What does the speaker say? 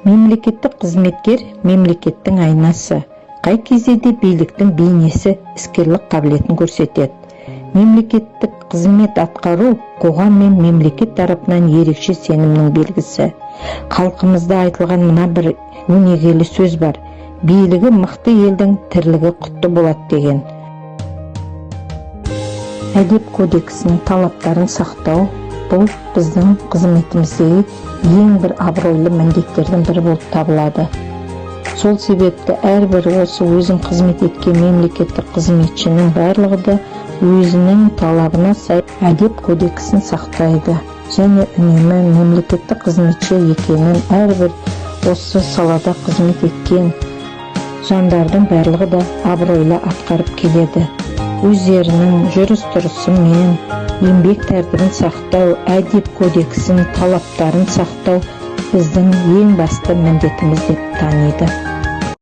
Мемлекеттік қызметкер – мемлекеттің айнасы. Қай кезде де биліктің бейнесі, іскерлік қабілетін көрсетеді. Мемлекеттік қызмет атқару – қоғам мен мемлекет тарапынан ерекше сенімнің белгісі. Халқымызда айтылған мына бір өнегелі сөз бар: «Билігі мықты елдің тірлігі құтты болады» деген. Әдеп кодексінің талаптарын сақтау – бұл біздің қызметіміздегі ең бір абыройлы міндеттердің бірі болып табылады. Сол себепті әрбір осы өзің қызмет еткен мемлекеттік қызметшінің барлығы да өзінің талабына сай әдеп кодексін сақтайды және үнемі мемлекеттік қызметші екенін әрбір осы салада қызмет еткен жандардың барлығы да абыройлы атқарып келеді. Өздерінің жүріс тұрысымен еңбек тәртібін сақтау, әдеп кодексін талаптарын сақтау біздің ең басты міндетіміз деп таниды.